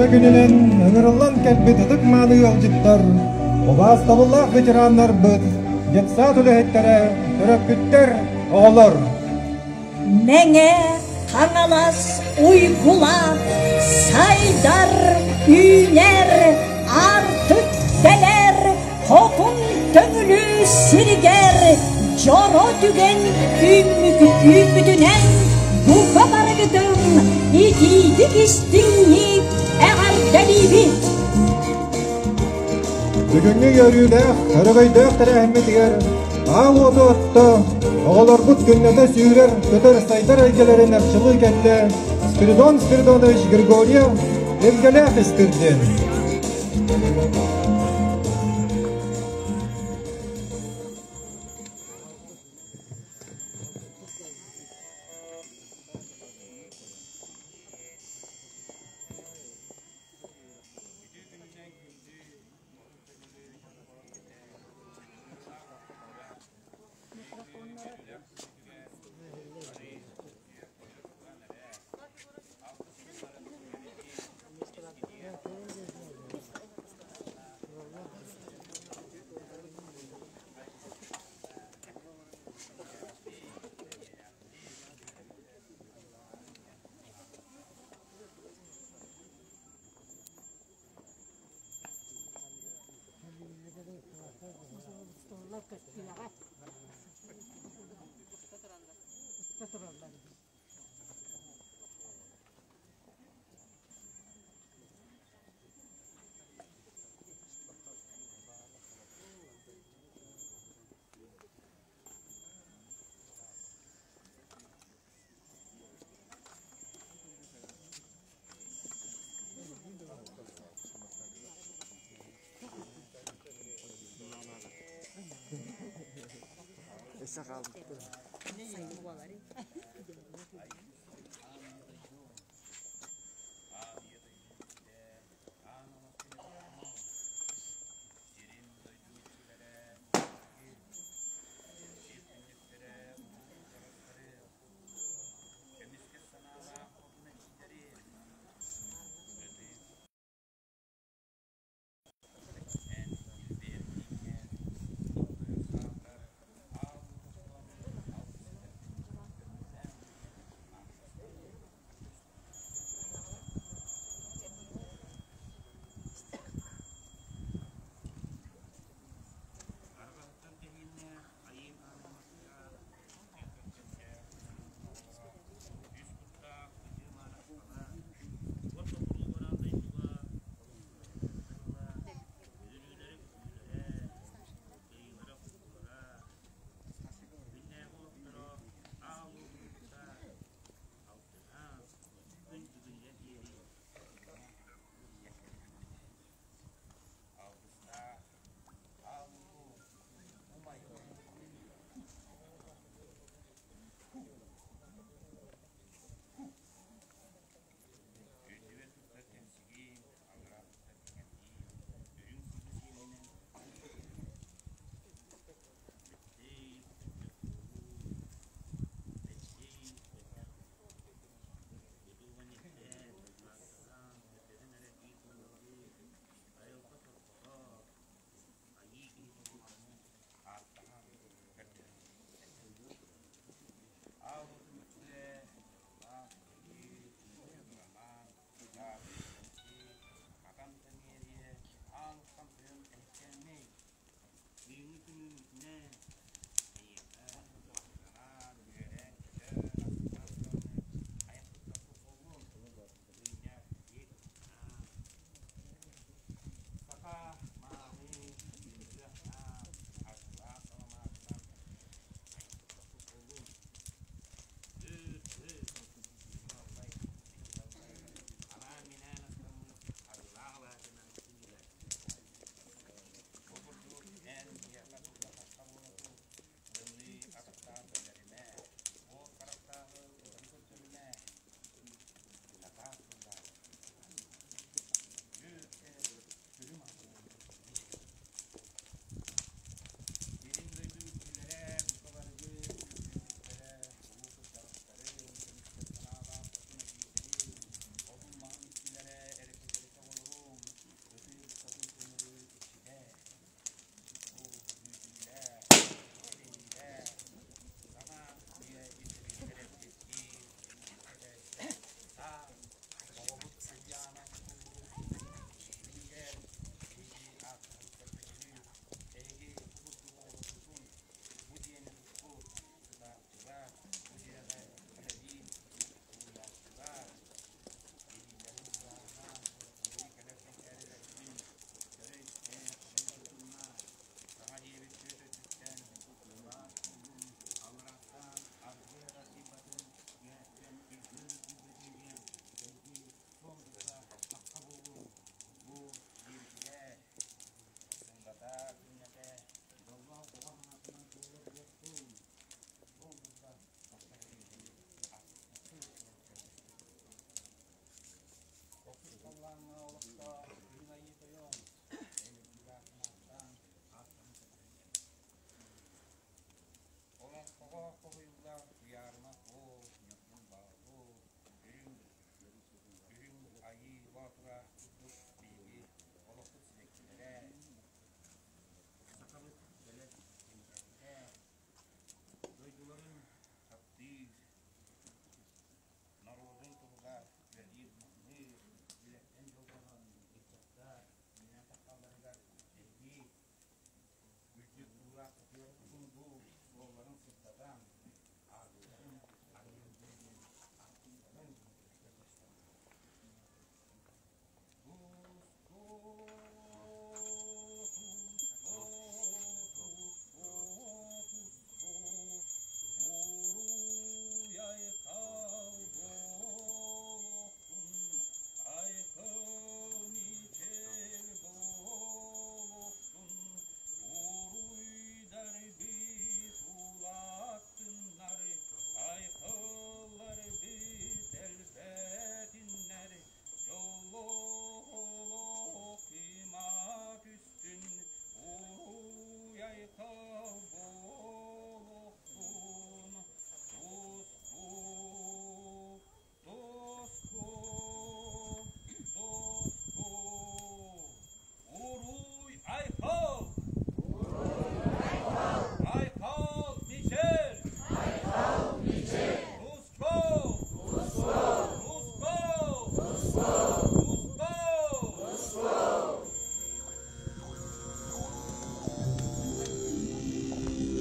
Үтүө күнүнэн ыҥырыллан кэлбит ытык-мааны ыалдьыттар, убаастабыллаах ветераннарбыт, детсад үлэһиттэрэ, төрөппүттэр, оҕолор! Мэҥэ Хаҥалас уйгулаах сайдар, үүнэр, аартык тэлэр, хотун төҥүлү сиригэр дьоро түгэн үүммүтүнэн бука барыгытын итиитик истиҥник эҕэрдэлиибит! Бүгүҥҥү үөрүүлээх, өрөгөйдөөх тэрээһиммитигэр аал уоту отто, оҕолорбут күннэтэ сүүрэр, көтөр, сайдар эйгэлэрин арчылыы кэллэ Спиридон Спиридонович Григорьев Илгэлээх Испирдиэн.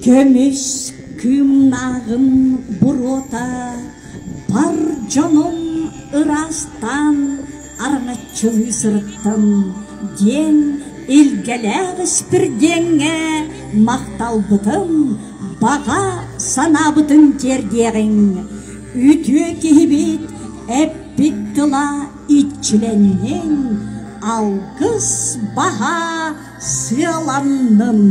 Көмүс кыымнааҕын буруота бар дьонун ыраастаан араҥаччылыы сырыттым диэн илгэлээх Испирдиэҥҥэ махталбытын, баҕа санаабытын тиэрдиэҕиҥ. Үтүө киһибит эппит тыла иччилэннин, алгыс баһа сыаланнын.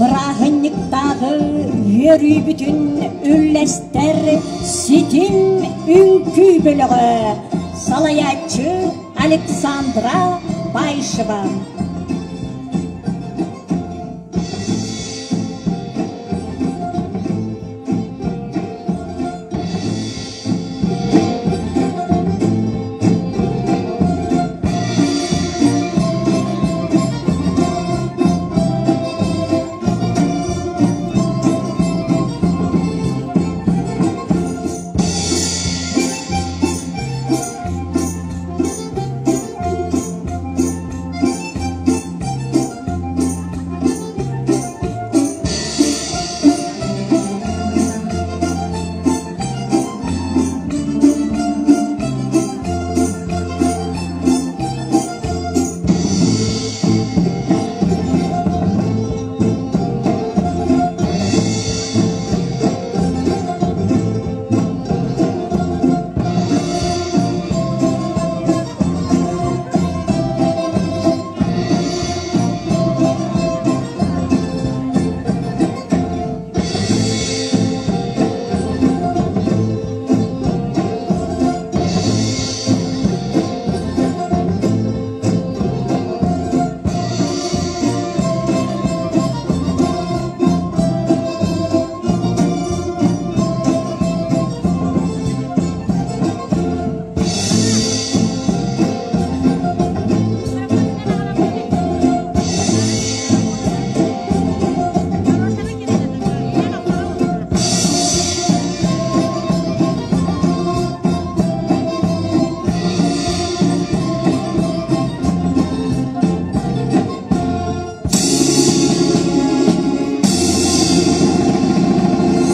Бырааһынньыктааҕы үөрүүбүтүн үллэстэр ситим үҥкүү бөлөҕө салайааччы Александра Баишева.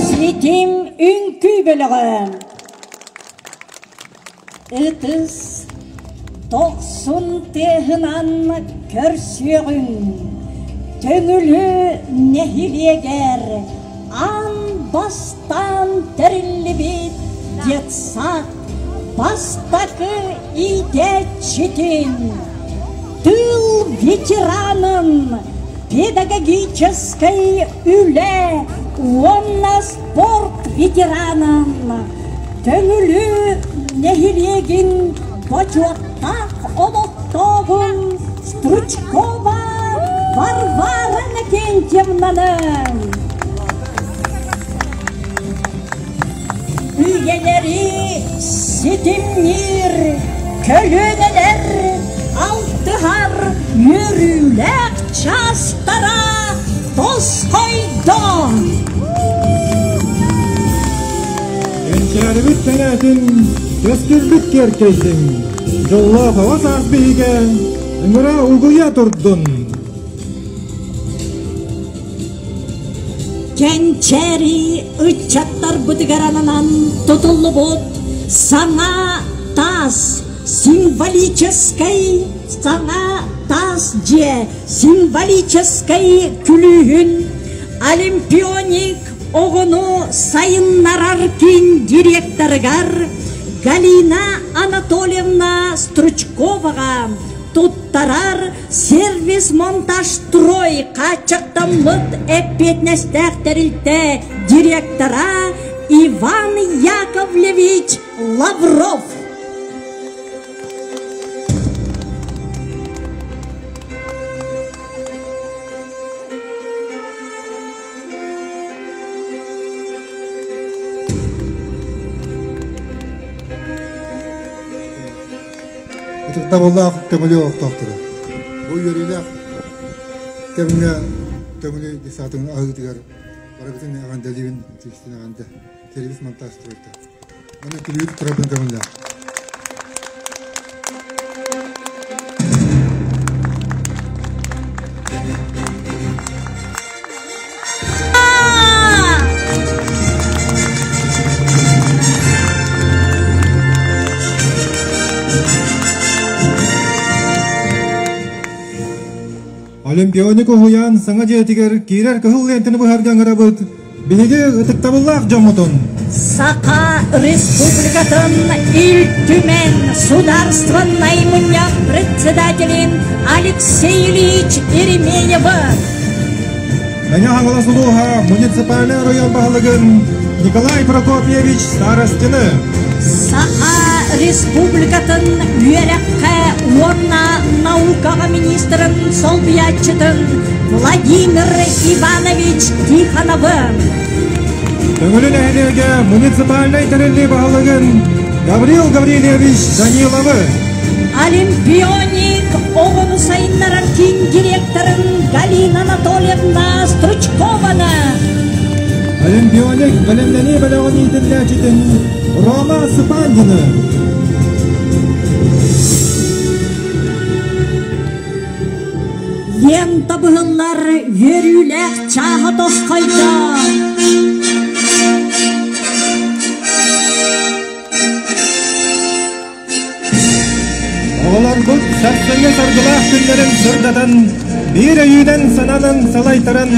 Ситим үҥкүү бөлөҕө Ытыс дохсун тыаһынан көрсүөҕүҥ, Төҥүлү нэһилиэгэр аан бастаан тэриллибит детсад бастакы иитээччитин, тыыл ветеранын, педагогическай үлэ уонна спорт ветеранын Төҥүлү нэһилиэгин бочуоттаах олохтооҕун Стручкова Варвара Иннокентьевнаны үйэлэри ситимниир көлүөнэлэр алтыһар үөрүүлээх чаастара тосхойдо. Кэнчээрибит кэҥээтин, кэскилбит киэркэйдин, дьоллоох оҕо саас биһигэ ыҥыра угуйа турдун! Кэнчээри ыччаттарбытыгар ананан тутуллубут саҥа таас символическай саҥа таас дьиэ символическай күлүүһүн Олимпионик оҕону сайыннарар киин директорыгар Галина Анатольевна Стручковаҕа туттарар сервис-монтаж-строй хааччахтаммыт эппиэтинэстээх тэрилтэ директора Иван Яковлевич Лавров. Ытыктабыллаах Төҥүлү олохтоохторо. Бу үөрүүлээх кэмҥэ Төҥүлү десантын аһыытыгар барыбытын эҕэрдэлиибин, тиистин эҕэрдэ сервис монтаж стройта. Аны күлүүт турабын көҥүллээх. Олимпионик уһуйаан саҥа дьиэтигэр киирэр кыһыл лиэнтэни быһарга ыҥырабыт. Биһиги ытыктабыллаах дьоммутун. Саха Республикатын Ил Түмэн Судаарственнай мунньах председателин Алексей Ильич Еремеевы. Мэҥэ Хаҥалас улууһа муниципальнай оройуон баһылыгын Николай Прокопьевич Старостины. Саха Республикатын үөрэххэ уонна наукаҕа министрын солбуйааччытын Владимир Иванович Тихоновы. Төҥүлү нэһилиэгэ муниципальнай тэриллии баһылыгын Гаврил Гаврильевич Даниловы. Олимпионик оҕону сайыннарар киин директорын Галина Анатольевна Стручкованы. Олимпионик бэлэмнэнии бөлөҕүн иитиллээччитин Рома Сыпандины. Лента быһыллар үөрүүлээх чааһа тосхойдо. Оҕолорбут сарсыҥҥы саргылаах күннэрин сырдатан, биир өйүнэн сананан салайтаран,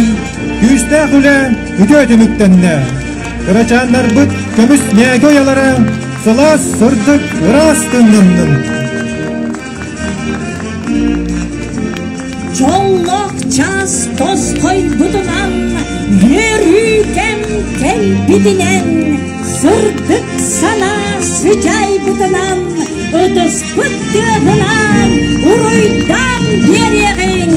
күүстээх үлэ үтүө түмүктэннэ. Кырачааннарбыт көмүс нээги уйалара сылаас, сырдык, ыраас тыыннаннын. Дьоллоох час тосхойбутунан, үөрүү кэм кэлбитинэн, сырдык санаа сыдьаайбытынан, ытыспыт тыаһынан уруйдаан биэриэҕиҥ!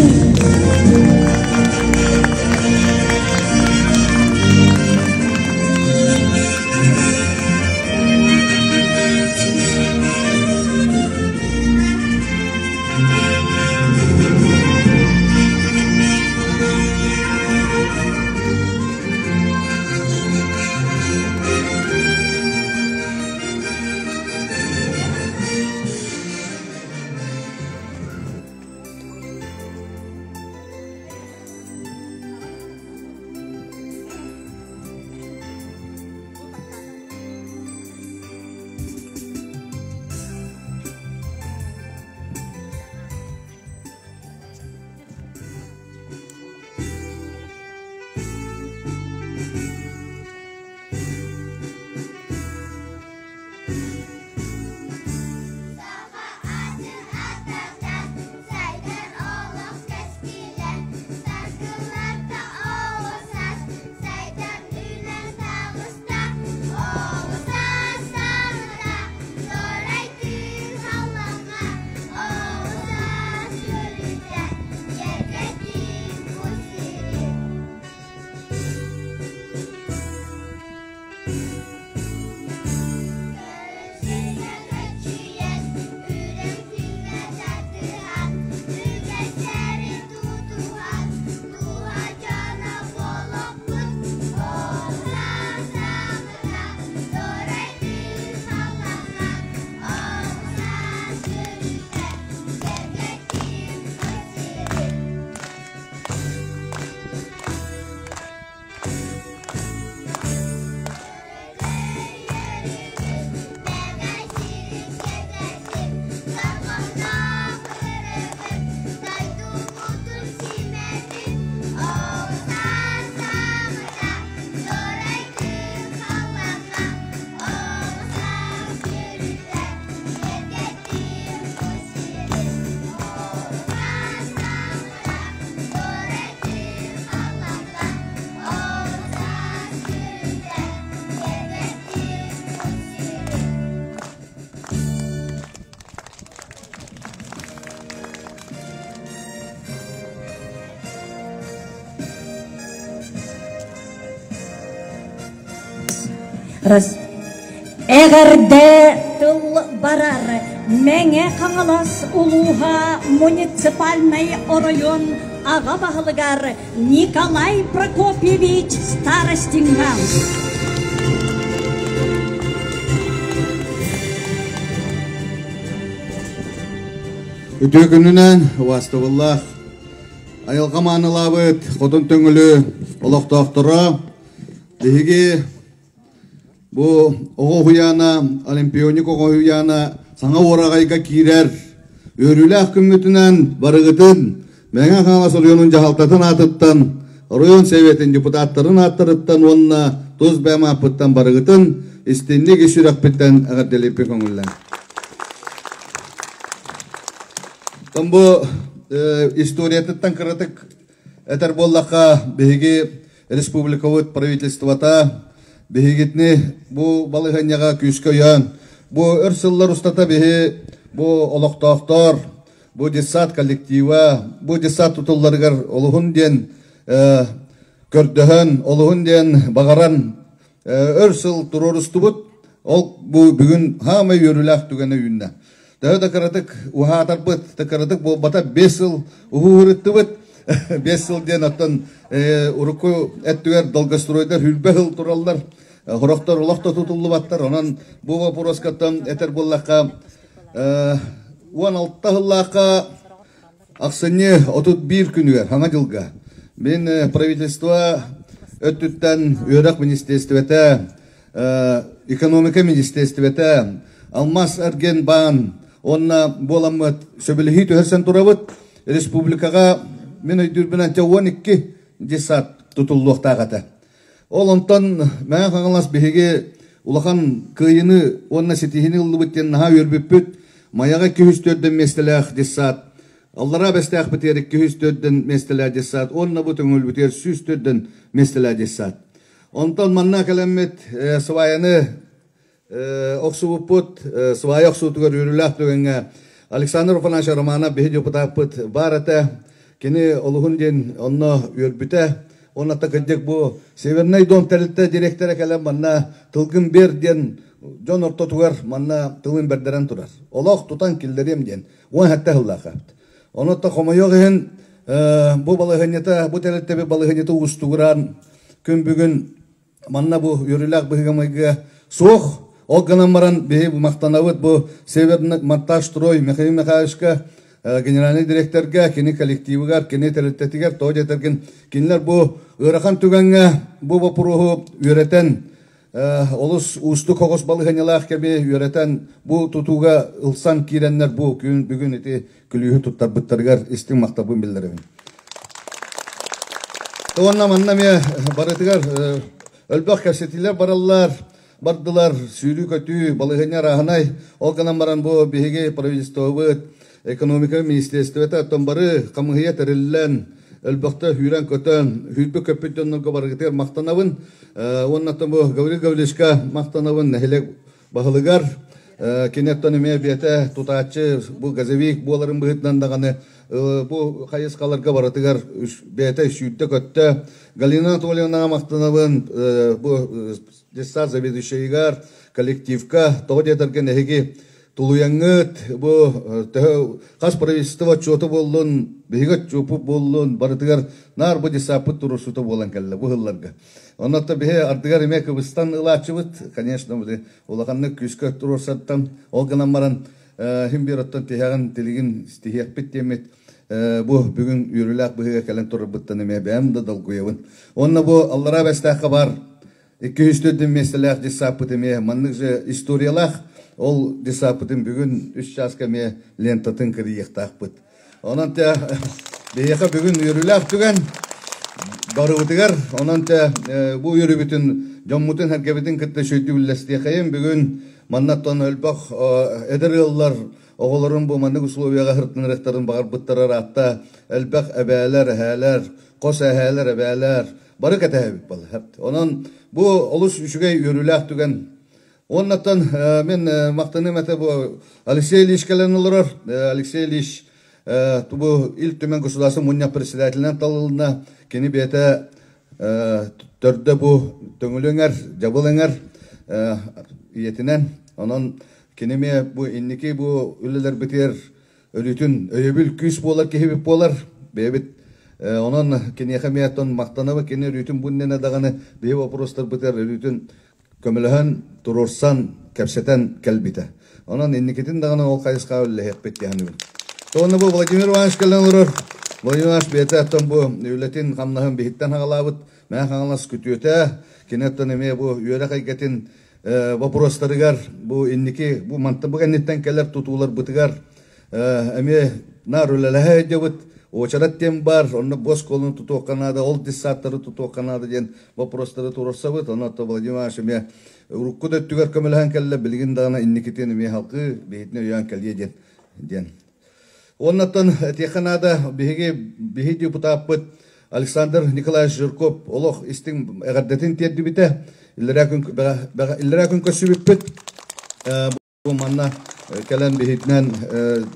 Эҕэрдэ тыл барар Мэҥэ Хаҥалас улууһа муниципальнай оройуон аҕа баһылыгар Николай Прокопьевич Старостиҥҥа. Үтүө күнүнэн убаастабыллаах айылҕа маанылаабыт Хотун Төҥүлү олохтоохторо биһиги Бу оҕо уһуйаана, Олимпионик оҕо уһуйаана саҥа уораҕайга киирэр үөрүүлээх күммүтүнэн барыгытын Мэҥэ Хаҥалас оройуонун дьаһалтатын аатыттан, оройуон Советын депутаттарын ааттарыттан уонна тус бэйэм ааппыттан барыгытын истинник ис сүрэхпиттэн эҕэрдэлииппин көҥүллээн. Бу историятыттан кыратык этэр буоллахха, биһиги республикабыт правительствота биһигитини бу балаһыанньаҕа күүскэ өйөөн, бу өр сыллар устата биһи бу олохтоохтор, бу детсад коллектива, бу детсад тутулларыгар олуһун диэн көрдөһөн, олуһун диэн баҕаран өр сыл туруорустубут. Ол бу бүгүн хаамай үөрүүлээх түгэнэ үүннэ. Төһө да кыратык уһаатарбыт, да кыратык буолбата 5 сыл уһуурыттыбыт. 5 сыл диэн оттон урукку өттүгэр долгостройдар хүрбэ сыл тураллар. Хорохтор олох да тутуллубаттар. Онон бу вопроскаттан этэр буоллахха 16 сыллаахха Ахсынньы 31 күнүгэр Хаҥа дьылга мин правительство өттүттэн үөрэх министиэстибэтэ, экономика министиэстибэтэ, Алмаз Эрген баан уонна буоламмыт сөбүлэһии түһэрсэн турабыт. Республикаҕа мин өйдүүрбүнэн 12 детсад тутуллуохтаах этэ. Ол онтон Мэҥэ Хаҥалас биһиги улахан кыайыыны уонна ситиһиини ыллыбыт диэн наһаа үөрбүппүт. Майаҕа 204 миэстэлээх детсад, Аллараа Бэстээхпитигэр 204 миэстэлээх детсад уонна бу Төҥүлбүтүгэр 104 миэстэлээх детсад. Онтон манна кэлэммит сваяны охсубуппут, свая охсуутугар үөрүүлээх түгэҥҥэ Александр Афанасьевич Романов биһи депутаппыт баар этэ. Кини олуһун диэн онно үөрбүтэ. Уонна кырдьык бу Северный дом тэрилтэ директора кэлэн манна тылгын бер диэн дьон ортотугар манна тылын бэрдэрэн турар. Олох тутан киллэриэм диэн 17 сыллаах эбит. Онон хомойуох иһин бу балаһыанньата, бу тэрилтэбит балаһыанньата уустугуран күн бүгүн Манна бу үөрүүлээх быһыыга-майгыга суох. Ол гынан баран биһи махтанабыт бу Северный монтаж строй Михаил Михайловичка, генеральный директорга, кини коллективыгар, кини тэрилтэтигэр, тоҕо диэтэргин кинилэр бу ыарахан түгэҥҥэ бу боппуруоһу үөрэтэн олус уустук оҕус балаһыанньалаах кэми үөрэтэн бу тутууга ылсан киирэннэр бу күн бүгүн ити күлүүһү туттарбыттарыгар истиҥ махталбын биллэрэбин. Уонна манна эмиэ барытыгар өлбөх кэпсэтиилэр бараллар, бардылар, сүүрүү-көтүү, балаһыанньа арааһынай. Ол гынан баран бу биһиги правительствобыт, экономика министерствота оттон бары хамыһыйа тэриллэн, өлбөхтө сүүрэн-көтөн, сүүрбүт-көппүт дьоннорго барыгытыгар махтанабын. Уонна оттон бу Гаврил Гавриловичка махтанабын нэһилиэк баһылыгар киниэттэн эмиэ бэйэтэ тутааччы бу газовик буоларын быһыытынан даҕаны бу хайысхаларга барытыгар бэйэтэ сүүрдэ-көттө. Галина Анатольевнаҕа махтанабын бу детсад заведующайыгар, коллективка тоҕо диэтэргин эһиги тулуйаҥҥыт бу төһө хас правительство отчуота буоллун, биһиги отчуоппут буоллун барытыгар наар бу детсадпыт туруорсуута буолан кэллэ бу сылларга. Онно биһи ардыгар эмиэ кыбыстан ылааччыбыт, конечно, улаханнык күүскэ туруорсартан, ол гынан баран иһин биир оттон тиһэҕин тилигин тиһиэхпит диэммит бу бүгүн үөрүүлээх быһыыга кэлэн турарбыттан эмиэ бэйэм да долгуйабын. Уонна бу Аллараа Бэстээххэ баар 204 миэстэлээх детсадпыт эмиэ маннык же историялаах, ол детсадпытын бүгүн үс чааска эмиэ лентатын кырыйыахтаахпыт. Онон те биһиэхэ бүгүн үөрүүлээх түгэн барыбытыгар. Онон те бу үөрүүбүтүн дьоммутун-сэргэбитин кытта сүрдүү үллэстиэхэйим. Бүгүн маннаттан өлбөх эдэр ыаллар оҕолорун бу маннык условияҕа сырытынарыахтарын баҕарбыттара ыраатта. Элбэх эбээлэр, эһээлэр, хос эһээлэр, эбээлэр бары кэтэһэбит балыһат. Онон бу олус үчүгэй үөрүүлээх түгэн. Уоннаттан мин махтаныым этэ бу Алексей Ильич кэлэн олорор. Алексей Ильич бу Ил Түмэн Государство мунньах председателинэн талылынна. Кини бэйэтэ төрдө бу Төҥүлү эҥэр, Дьабыл эҥэр. Ийэтинэн. Онон кини эмиэ бу инники бу үлэлэрбитигэр өлүүтүн өйөбүл күүс буолар киһибит буолар. Бэйэбит онон киниэхэ эмиэ оттон махтанабыт кини өлүүтүн бу иннинэ даҕаны биһи вопростарбытыгар өлүүтүн көмөлөһөн, туруорсан, кэпсэтэн кэлбитэ. Онон инникитин даҕаны ол хайысхаҕа үлэлэһиэхпит диэхинибин. Тоҕо бу Владимир Иванович кэлэн олорор. Владимир Иванович бэйэтэ оттон бу үлэтин хамнаһын биһиттэн хаҕалаабыт Мэҥэ Хаҥалас күтүөтэ. Кини оттон эмиэ бу үөрэх эйгэтин вопростарыгар бу инники бу мантан бу кэнниттэн кэлэр тутууларбытыгар эмиэ наар үлэлэһэ сылдьабыт. Уочарат диэн баар, онно бу оскуоланы тутуохха наада, ол детсадтары тутуохха наада диэн вопростары туруорсабыт. Онон Владимир Иванович эмиэ урукку да өттүгэр көмөлөһөн кэллэ, билигин даҕаны инникитин эмиэ халкыы биһитини өйөөн кэлиэ диэн диэн. Уоннаттан этиэххэ наада, биһиги биһи депутаппыт Александр Николаевич Жирков олох истиҥ эҕэрдэтин тиэрдибитэ. Иллэрээ күн иллэрээ күн көрсүбүппүт. Бу манна кэлэн биһитинэн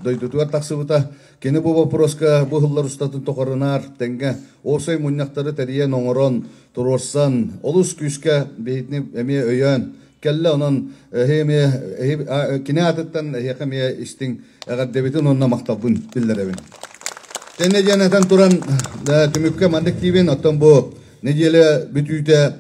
дойдутугар тахсыбыта. Кини бу вопроска бу сыллар устатын тохорунаар тэҥҥэ уопсай мунньахтары тэрийэн оҥорон, туруорсан, олус күүскэ биһитини эмиэ өйөөн кэллэ. Онон эһи эмиэ кини аатыттан эһиэхэ эмиэ истиҥ эҕэрдэбитин уонна махталбын биллэрэбин. Тэнэ диэн этэн туран түмүккэ маннык диибин, оттон бу нэдиэлэ бүтүүтэ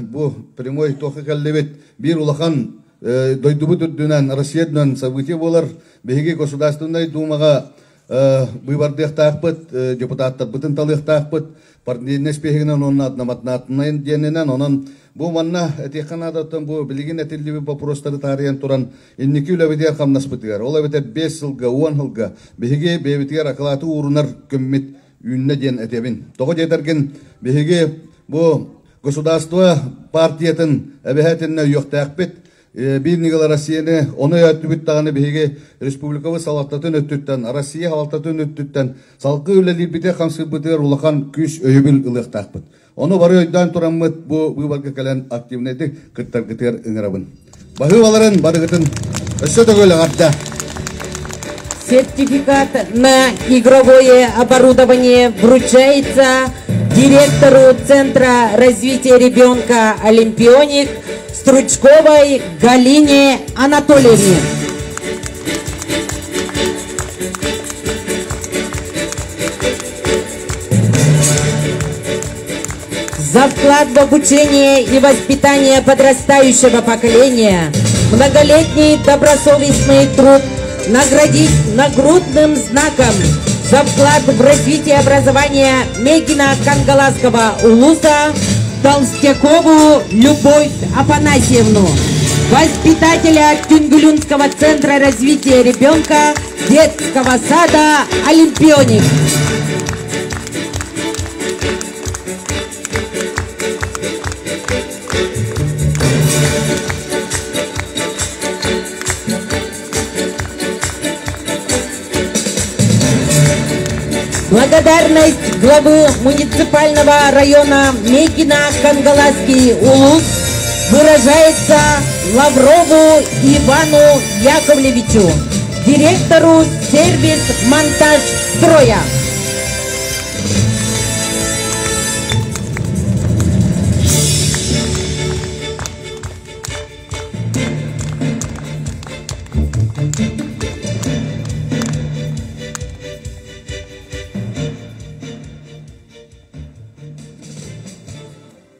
бу прямой туохха кэллибит биир улахан дойдубут үрдүнэн Россия үрдүнэн событие буолар. Биһиги Государственнай Думаҕа быыбардыахтаахпыт, депутаттарбытын талыахтаахпыт, партийнай спиһигинэн уонна одномандатнай диэнинэн. Онон бу манна этиэххэ наадаттан бу билигин этиллибит боппуруостары таарыйан туран инники үлэбитигэр хамнаспытыгар, ол эбэтэр 5 сылга, 10 сылга биһиги бэйэбитигэр акылааты уурунар күммүт үүннэ диэн этэбин. Тоҕо диэтэргин биһиги бу государство партиятын эбэһээтиннэ өйүөхтээхпит. Биир ньыгыл Россияны ону өттүбүт даҕаны биһиги республикабыт салалтатын өттүттэн, Россия салалтатын өттүттэн салгыы үлэлиирбитигэр хамсыырбытыгар улахан күүс өйөбүл ылыахтаахпыт. Ону бары өйдөөн тураммыт бу быыбарга кэлэн активнайдык кыттаргытыгар ыҥырабын. Баһыыбаларын барыгытын өссө төгүл эҕэрдэ! Сертификат на игровое оборудование вручается директору Центра развития ребенка «Олимпионик» Стручковой Галине Анатольевне. За вклад в обучение и воспитание подрастающего поколения, многолетний добросовестный труд наградить нагрудным знаком за вклад в развитие образования Мегина-Кангаласского улуса Толстякову Любовь Афанасьевну, воспитателя Тюнгюлюнского центра развития ребенка детского сада «Олимпионик». Благодарность главы муниципального района Мегино-Кангаласский Улус выражается Лаврову Ивану Яковлевичу, директору сервис монтаж строя.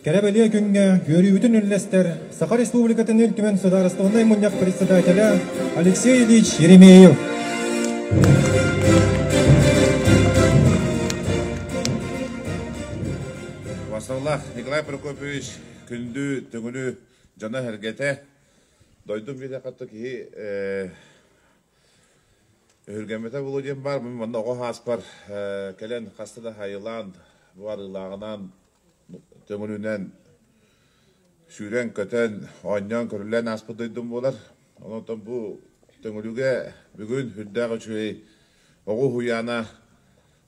Кэрэ бэлиэ күҥҥэ үөрүүбүтүн үллэстэр Саха Республикатын Ил Түмэн Судаарыстыбаннай Мунньах председателэ Алексей Ильич Еремеев. Васаллах Николай Прокопьевич күндү төҥүлү дьоно-сэргэтэ дойдум биэтэххэ киһи өһүргэммэтэ буолуо диэн баар мин манна оҕо сааспар кэлэн хаста да хайылаан бу арыылааҕынан төҥүлүнэн сүүрэн-көтөн оонньоон көрүлээн ааспыт дойдум буолар онон бу төҥүлүгэ бүгүн сүрдээх үчүгэй оҕо уһуйаана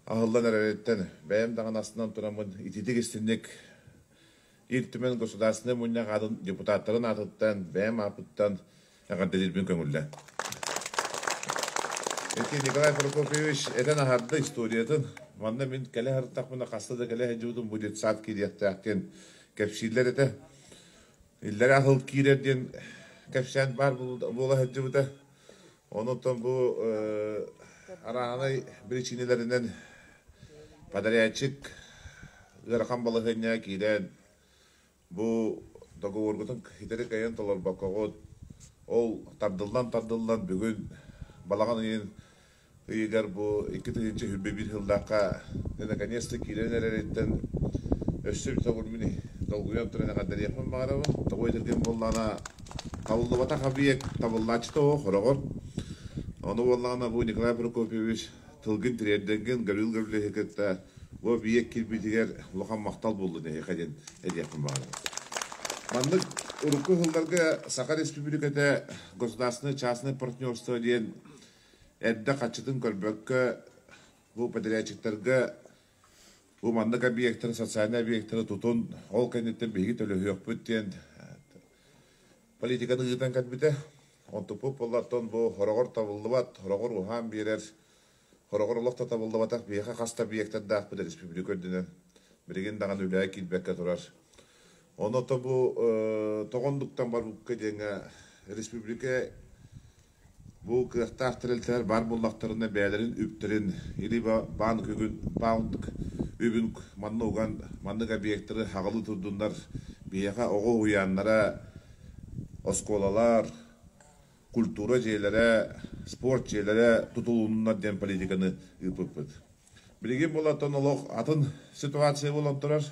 аһыллан эрэриттэн бэйэм даҕаны астынан тураммын ититик истинник Ил Түмэн Государственнай Мунньах аатын депутаттарын аатыттан, бэйэм ааппыттан эҕэрдэлиирбин көҥүллэ. Ити Николай Прокопьевич этэн аһарда историятын. Манна мин кэлэ сырыттахпына хаста да кэлэ сылдьыбытым бу детсад киириэхтээх диэн кэпсииллэр этэ. Иллэрээ сыл киирэр диэн кэпсээн баар буола сылдьыбыта. Онон бу арааһынай биричиинэлэринэн подрядчик ыарахан балаһыанньаҕа киирэн бу договоргутун ситэри кыайан толорбоккоҕут ол тардыллан-тардыллан бүгүн балаҕан ыйын ыйыгар бу 2021 сыллаахха наконец-то киирэн эрэриттэн өссө бүтэ долгуйан туран эҕэрдэлиэхпин баҕарабын. Тоҕо этэргин буоллаҕына табыллыбатах объект табыллааччыта суох хороҕор. Ону буоллаҕына бу Николай Прокопьевич тылгын тириэрдэргин Гаврил Гаврильевиһы кытта бу объект киирбитигэр улахан махтал буоллун эһиэхэ диэн этиэхпин баҕарабын. Маннык урукку сылларга Саха Республиката государственное частное партнерство диэн эрдэ хаччытын көрбөккө бу подрядчиктарга бу маннык объектары, социальнай объектары тутун, ол кэнниттэн биһиги төлөһүөхпүт диэн политиканы ыытан кэлбитэ. Онтуппут буоллартан бу хороҕор табыллыбат, хороҕор уһаан биэрэр, хороҕор олох да табыллыбатах биһиэхэ хас да объектардаахпыт республика үрдүнэн. Билигин даҕаны үлэҕэ киирбэккэ турар. Онон бу тоҕондуктан барбыкка диэҥҥэ республика Бу кыахтаах тэрилтэлэр баар буоллахтарына бэйэлэрин үптэрин либо банк үгүн банк үбүн манна уган маннык объектары хаҕылыы турдуннар биһиэхэ оҕо уһуйааннара, оскуолалар, культура дьиэлэрэ, спорт дьиэлэрэ тутулуннар диэн политиканы ыыппыппыт. Билигин буолан олох атын ситуация буолан турар.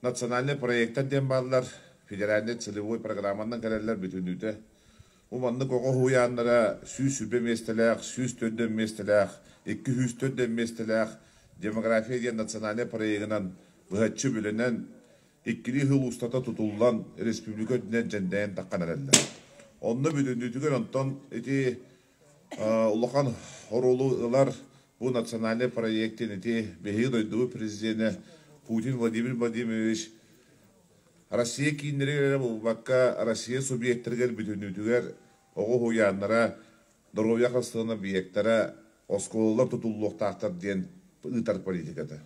Национальный проектар диэн бааллар, федеральный целевой программанан кэлэллэр бүтүннүүтэ. Бу маннык оҕо уһуйааннара 120 миэстэлээх, 104 миэстэлээх, 204 миэстэлээх «Демография» диэн национальнай проегынан быһаччы үбүлэнэн, иккилии сыл устата тутуллан республика үрдүнэн дьэндэйэн таххан эрэллэр. Онно бүтүннүүтүгэр онтон ити улахан оруолу ылар бу национальнай проектин ити биһиги дойдубут президенэ Путин Владимир Владимирович Россия кииннэригэр эрэ буолбакка, Россия субъектарыгар бүтүннүүтүгэр оҕо уһуйааннара, доруобуйа харыстабылын объектара, оскуолалар тутуллуохтаахтар диэн ыытар политиката.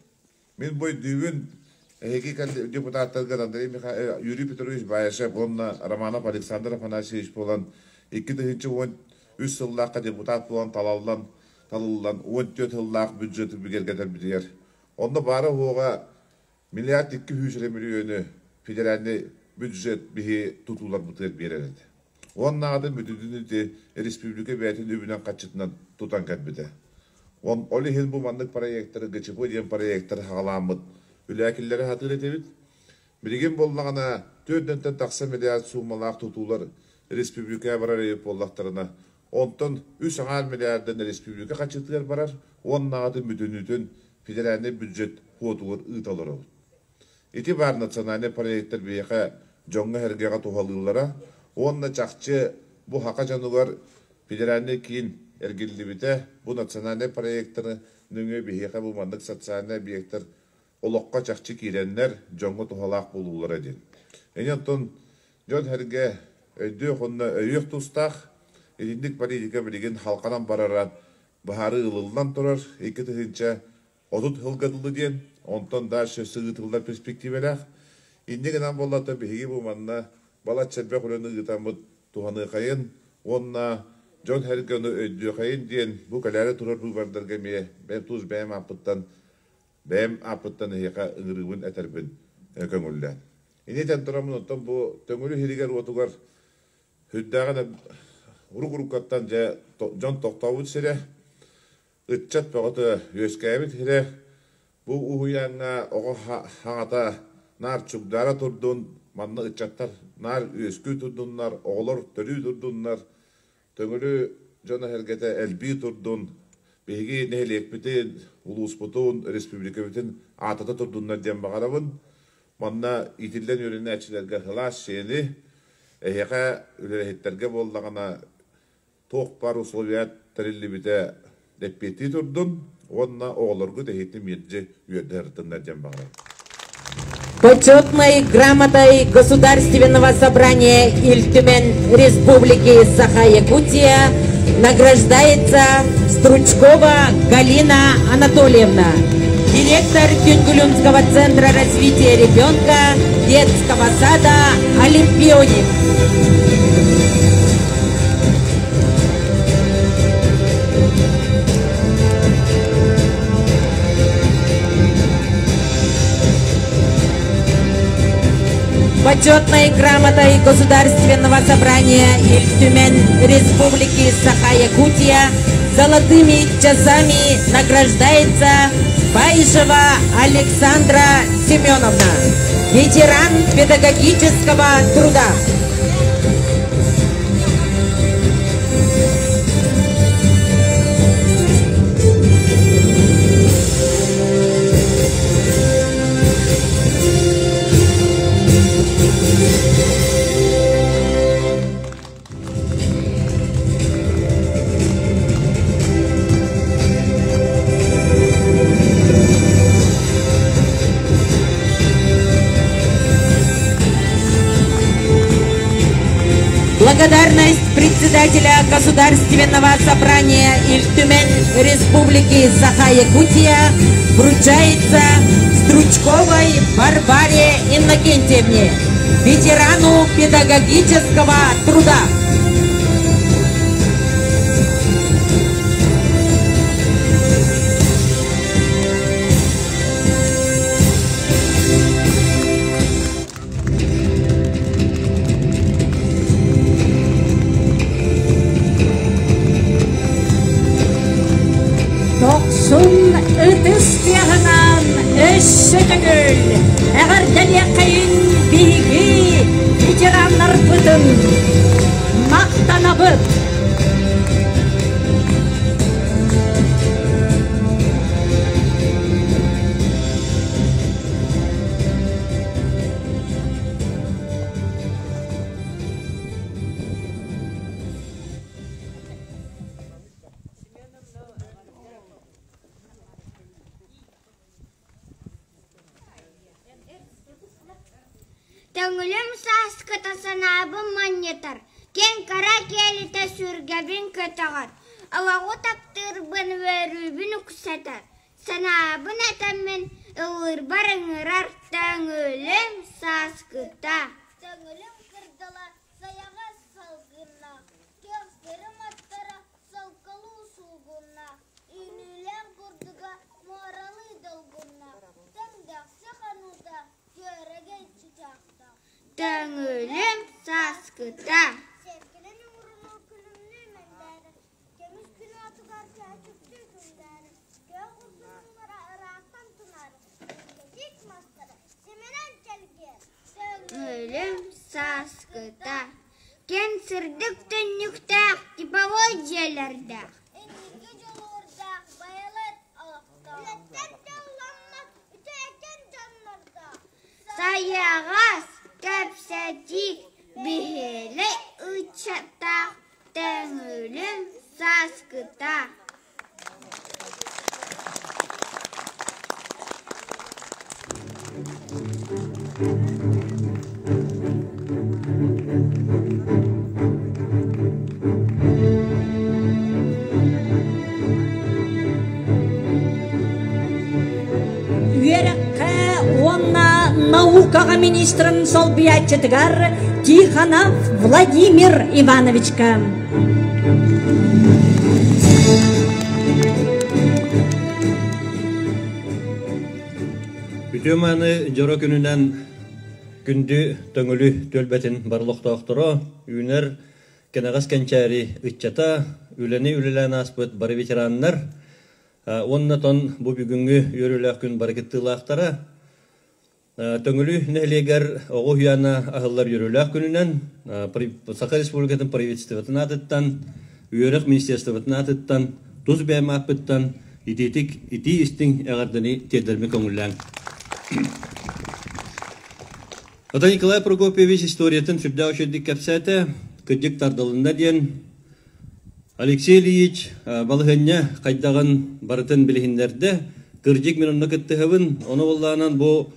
Мин бу өйдүүбүн, эһиги депутаттаргар Андрей Михайлович, Юрий Петрович Баишев уонна Романов Александр Афанасьевич буолан 2013 сыллаахха депутат буолан талаллан, талыллан 14 сыллаах бюджеты бигэргэтэрбитигэр онно баара-суоҕа Миллиард 200 эрэ мөлүйүөнү федеральнай бюджет биһи тутууларбытыгар биэрэр этэ. Уоннааҕытын бүтүнүн ити республика бэйэтин үбүнэн-харчытынан тутан кэлбитэ. Ол иһин бу маннык проектары ГЧП диэн проектары хаҕалааммыт үлэ киллэрэ сатыыр этибит. Билигин буоллаҕына 4 тахса миллиард суумалаах тутуулар республика барар эбит буоллахтарына, онтон үс аҥаар миллиардан республика харчытыгар барар уоннааҕытын бүтүннүүтүн федеральнай бюджет хуотугар ыыта олоробут. Ити баар национальнай проектар биһиэхэ дьоҥҥо-сэргэҕэ туһалыыллара уонна чахчы бу саха дьонугар федеральнай киин эргиллибитэ, бу национальнай проектары нөҥүө биһиэхэ бу маннык социальнай объектар олоххо чахчы киирэннэр дьоҥҥо туһалаах буолуулара диэн. Ини оттон дьон-сэргэ өйдүөх уонна өйүөх тустаах. Итинник политика билигин халҕанан барара быһаарыы ылыллан турар 2030 сылга дылы диэн, онтон дальше ыытыллар перспективэлээх. Инньэ гынан буоллата биһиги бу манна балачча элбэх үлэни ыытаммыт туһаныахайын уонна дьон-сэргэ ону өйдүөхэйин диэн бу кэлээри турар быыбардарга эмиэ бэйэм тус бэйэм ааппыттан бэйэм ааппыттан эһиэхэ ыҥырыыбын этэрбин көҥүллээн. Ини этэн тураммын оттон бу Төҥүлү сиригэр-уотугар сүрдээҕин урук-уруккаттан дьэ дьон тохтообут сирэ, ыччат бөҕөтө үөскээбит сирэ. Бу уһуйааҥҥа оҕо хаҥата наар чугдаара турдун, манна ыччаттар наар үөскүү турдуннар, оҕолор төрүү турдуннар, Төҥүлү дьоно-сэргэтэ элбии турдун, биһиги нэһилиэкпитин, улууспутун, республикабытын аатата турдуннар диэн баҕарабын. Манна иитиллэн үөрэнээччилэргэ сылаас сиэни, эһиэхэ үлэһиттэргэ буоллаҕына туох баар условия тэриллибитэ эппиэттии турдун уонна оҕолоргут эһиги мэлдьи үөрдэ сырыттыннар диэн баҕарабын. Почетной грамотой Государственного собрания Ил Түмэн Республики Саха-Якутия награждается Стручкова Галина Анатольевна. директор Кюнгулюмского центра развития ребенка детского сада «Олимпионик». Почетной грамотой Государственного собрания Ильтюмен Республики Саха-Якутия золотыми часами награждается Баишева Александра Семеновна, ветеран педагогического труда. Благодарность председателя Государственного собрания Ильтюмен Республики Саха-Якутия вручается Стручковой Варваре Иннокентьевне, ветерану педагогического труда. Дохсун ытыс тыаһынан өссө төгүл эҕэрдэлиэххэйин биһиги ветераннарбытын махтанабыт! Төҥүлүм сааскыта санаабын манньытар, киэҥ кыра киэлитэ сүргэбин көтөҕөр, олоҕу таптыырбын үөрүүбүн үксэтэр, Санаабын этэммин ыллыырбар ыҥырар Төҥүлүм сааскыта Төҥүлүм кырдала сайаҕас салгыннаах, көхсөрүм аттара солколуу суугуннаах, үүнүүлээх бурдуга муоралыы долгуннаах, төҥдөөхсө хонуута күөрэгэй чычаахтаах. Төҥүлүм сааскыта Сэргэлэн уурунуу күлүмнүү мэндээрэ, Көмүс күн уотугар чөөчүктүү күндээрэ, Күөх урдуруулара ыраахтан тунаара, Кэтит мастара симэнэн чэлгиэр. Өлүм сааскыта Кэн сырдык түннүктээх типовой дьиэлэрдээх Инники дьулуурдаах байылыт олохтоох. Үлэттэн дьолломмот үтүөкэн дьоннордоох. Сайаҕас кэпсэтии биһилэ ыччаттаах Төҥүлүм сааскыта Үөрэххэ уонна наукаҕа министрын солбуйааччытыгар Тихонов Владимир Ивановичка. Үтүө мааны дьоро күнүнэн күндү Төҥүлү түөлбэтин барлохтоохторо үүнэр кэнэҕэс кэнчээри ыччата үлэни үлэлээн ааспыт бары ветераннар уонна тон бу бүгүҥҥү үөрүүлээх күн бары кыттыылаахтара Төҥүлү нэһилиэгэр оҕо уһуйаана аһыллар үөрүүлээх күнүнэн Саха Республикатын правительствотын аатыттан, үөрэх министерствотын аатыттан, тус бэйэм ааппыттан итиитик итии истиҥ эҕэрдэни тиэрдэрбин көҥүллээҥ. Ата Николай Прокопьевич историятын сүрдээх үчүгэйдик кэпсээтэ, кырдьык тардылынна диэн Алексей Ильич балаһыанньа хайдаҕын барытын билиһиннэрдэ. Кырдьык мин онно кыттыһабын. Ону буоллаҕынан бу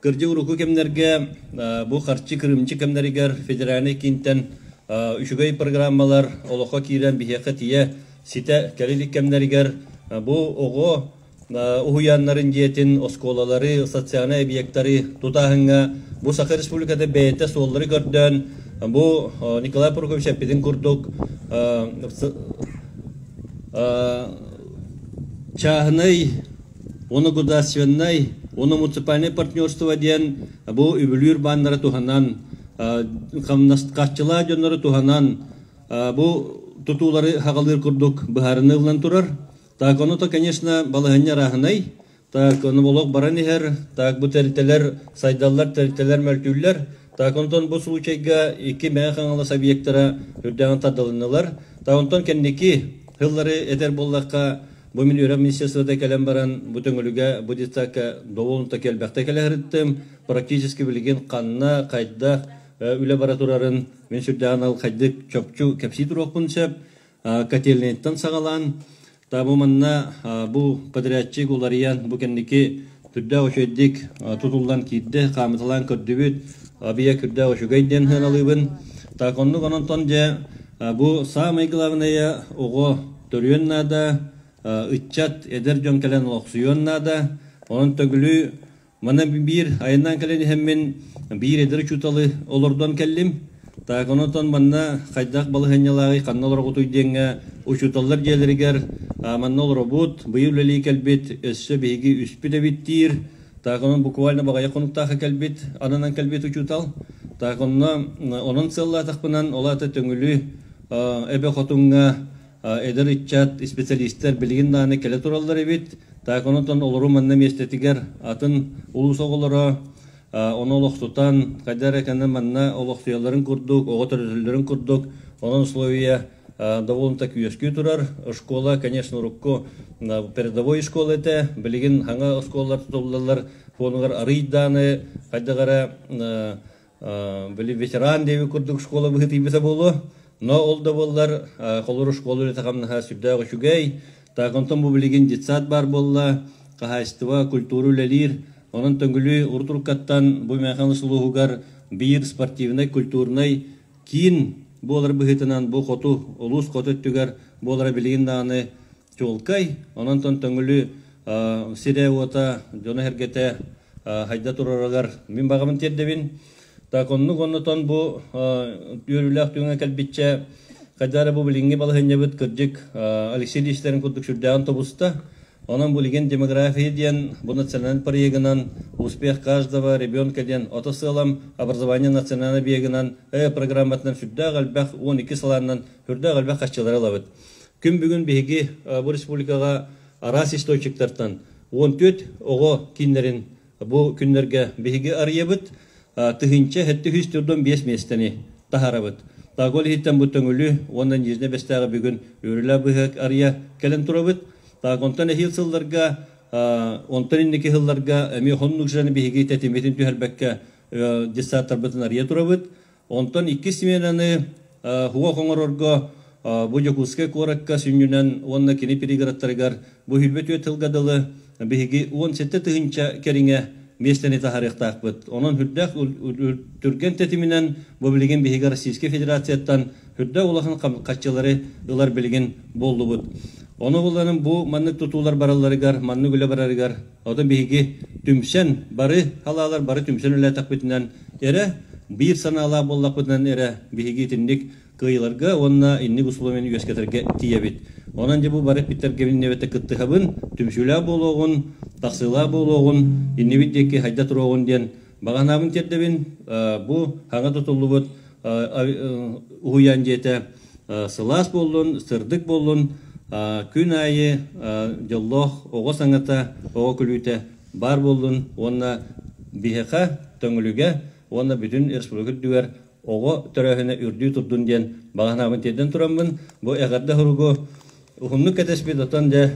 кырдьык урукку кэмнэргэ бу харчы кырыымчык кэмнэригэр федеральнай киинтэн үчүгэй программалар олоххо киирэн биһиэхэ тиийэ ситэ кэлэ илик кэмнэригэр бу оҕо Уһуйааннарын дьиэтин, оскуолалары, социальнай объектары тутааһыҥҥа бу Саха Республиката бэйэтэ суоллары көрдөөн, бу Николай Прокопьевич эппитин курдук чааһынай уонна государственнай уонна муниципальнай партнерство диэн бу үбүлүүр бааннары туһанан, хамнас-харчылаах дьоннору туһанан бу тутуулары хаҕалыыр курдук быһаарыныы ылынан турар. Так, ону-то, конечно, балаһыанньа арааһынай. Так, ону олох баран иһэр. Так, бу тэрилтэлэр сайдаллар, тэрилтэлэр мөлтүүллэр. Так, онтон бу случайга икки Мэҥэ Хаҥалас объектара үрдээҕин тардылыннылар. Так, онтон кэнники сыллары этэр буоллахха, бу мин үөрэх министерствота кэлэн баран, бу Төҥүлүгэ, бу детсадка довольно элбэхтэ кэлэ сырыттым. Практически билигин ханна, хайдах үлэ бара турарын мин сүрдээҕин алхайдык чопчу кэпсии туруохпун сөп. Котельнайтан саҕалаан, бу манна бу подрядчик уларыйан, бу кэнники түрдээх үчүгэйдик тутуллан киирдэ, хаамыталаан көрдүбүт, объект үрдээх үчүгэй диэн сыаналыыбын. Так оннук онон дьэ бу самый главное оҕо төрүөн наада, ыччат, эдэр дьон кэлэн олохсуйуон наада. Онон төгүлү Манна биир айаннаан кэлэн иһэммин биир эдэр учууталы олордон кэллим. Так онон манна хайдах балаһыанньалааҕый, ханна олороҕутуй диэҥҥэ учууталлар дьиэлэригэр манна олоробут, быйыл үлэлии кэлбит, өссө биһиги үспүт эбит диир. Так онон буквально баҕайы хонуктаахха кэлбит, ананан кэлбит учуутал. Так онно онон сыаллаатахпынан, ол аата Төҥүлү Эбэ Хотуҥҥа эдэр ыччат исписэлиистэр билигин даҕаны кэлэ тураллар эбит. Так онон олору манна миэстэтигэр атын улуус оҕолоро ону олохсутан, хайда эрэ кэннэ манна олохсуйалларын курдук, оҕо төрөтөллөрүн курдук, онон условия довольно-таки үөскүү турар. Школа, конечно, урукку передовой школа этэ. Билигин хаҥа оскуолалар тутуллаллар фонугар арыйдааны хайдах эрэ били ветеран диэби курдук школа быһыытыйбыта буолуо. Но ол да буоллар холоро школа үлэтэ хамнаһа сүрдээх үчүгэй. Так онтон бу билигин детсад баар буолла, хаһаайыстыба, культура үлэлиир. Онон Төҥүлү урут-уруккаттан бу Мэхээлис улууһугар биир спортивнай, культурнай киин буолар быһыытынан бу хоту, улуус хоту өттүгэр буолара билигин даҕаны чуолкай. Онон Төҥүлү сирэ-уота, дьоно-сэргэтэ хайда турарыгар мин баҕабын тиэрдэбин. Так оннук оннотон бу үөрүүлээх түгэҥҥэ кэлбиччэ хайда эрэ бу билиҥҥи балаһыанньабыт кырдьык Алексей Ильичтэрин курдук сүрдээҕин тобуста. Онон билигин демография диэн бу национальный проегынан «Успех каждого ребенка» диэн ото сыалам образование национальный объегынан программатынан сүрдээх элбэх 12 салааннан сүрдээх элбэх харчылары ылабыт. Күн бүгүн биһиги бу республикаҕа араас источниктартан 14 оҕо кииннэрин бу күннэргэ биһиги арыйабыт, 1745 миэстэни таһаарабыт. Тагол иһиттэн бу Төҥүлү уонна Нижнэй Бэстээҕи бүгүн Үрүлэ быһык арыйа кэлэн турабыт. Так, онтон эһиил сылларга, онтон инники сылларга эмиэ хоннук жаны биһиги тэтиммитин түһэрбэккэ детсадтарбытын арыйа турабыт. Онтон иккис сменаны хуох оҥорорго бу Дьокуускай куоракка сүнньүнэн уонна кини пригородтарыгар бу 24 тылга дылы биһиги 17 тыһыынча кэриҥэ миэстэни таһаарыахтаахпыт. Онон үрдээх түргэн тэтиминэн бу билигин биһиги Российскай Федерацияттан үрдээх улахан хаччылары ылар билигин буоллубут. Ону булларым бу маннык тутуулар баралларыгар, маннык үлэ барарыгар Оттон биһиги түмсэн, бары халаалар бары түмсэн үлэлээтэхпитинэн эрэ, биир санаалаах буоллахпытынан эрэ биһиги итинник кыайыыларга уонна инник условияны үөскэтэргэ тиийэбит. Онон дьэ бу бары эппиттэргэ эбэтэ кыттыһабын, түмсүүлээх буолуоҕун, тахсыылаах буолуоҕун, иннибит диэки хайда туруоҕун диэн баҕа санаабын тиэрдэбин. Бу хаҥа тутуллубут уһуйаан дьиэтэ сылаас буоллун, сырдык буоллун, күн аайы дьоллоох оҕо саҥата, оҕо күлүүтэ баар буоллун уонна биһиэхэ, Төҥүлүгэ уонна бүтүн республика үрдүгэр оҕо төрөөһүнэ үрдүү турдун диэн баҕа санаабын тиэрдэн тураммын, бу эҕэрдэ суругу уһуннук кэтэспит, оттон дьэ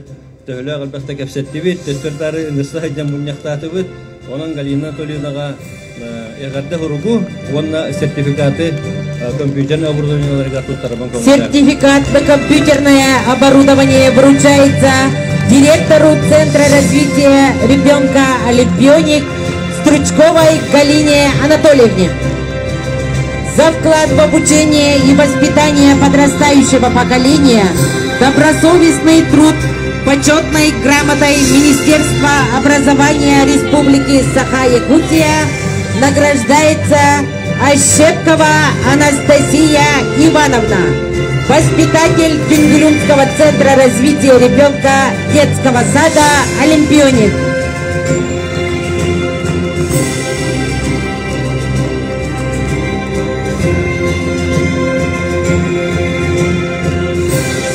төһөлөөх элбэхтэ кэпсэттибит, төттөрү-таары ыҥырса сылдьан мунньахтаатыбыт. Онон Галина Анатольевнаҕа эҕэрдэ суругу уонна сертификаты компьютерное оборудованиеларыгар туттарабын Сертификат на компьютерное оборудование вручается директору Центра развития ребенка «Олимпионик» Стручковой Галине Анатольевне. За вклад в обучение и воспитание подрастающего поколения, добросовестный труд. Почетной грамотой Министерства образования Республики Саха-Якутия награждается Ощепкова Анастасия Ивановна, воспитатель Тюнгюлюнского центра развития ребенка детского сада «Олимпионик».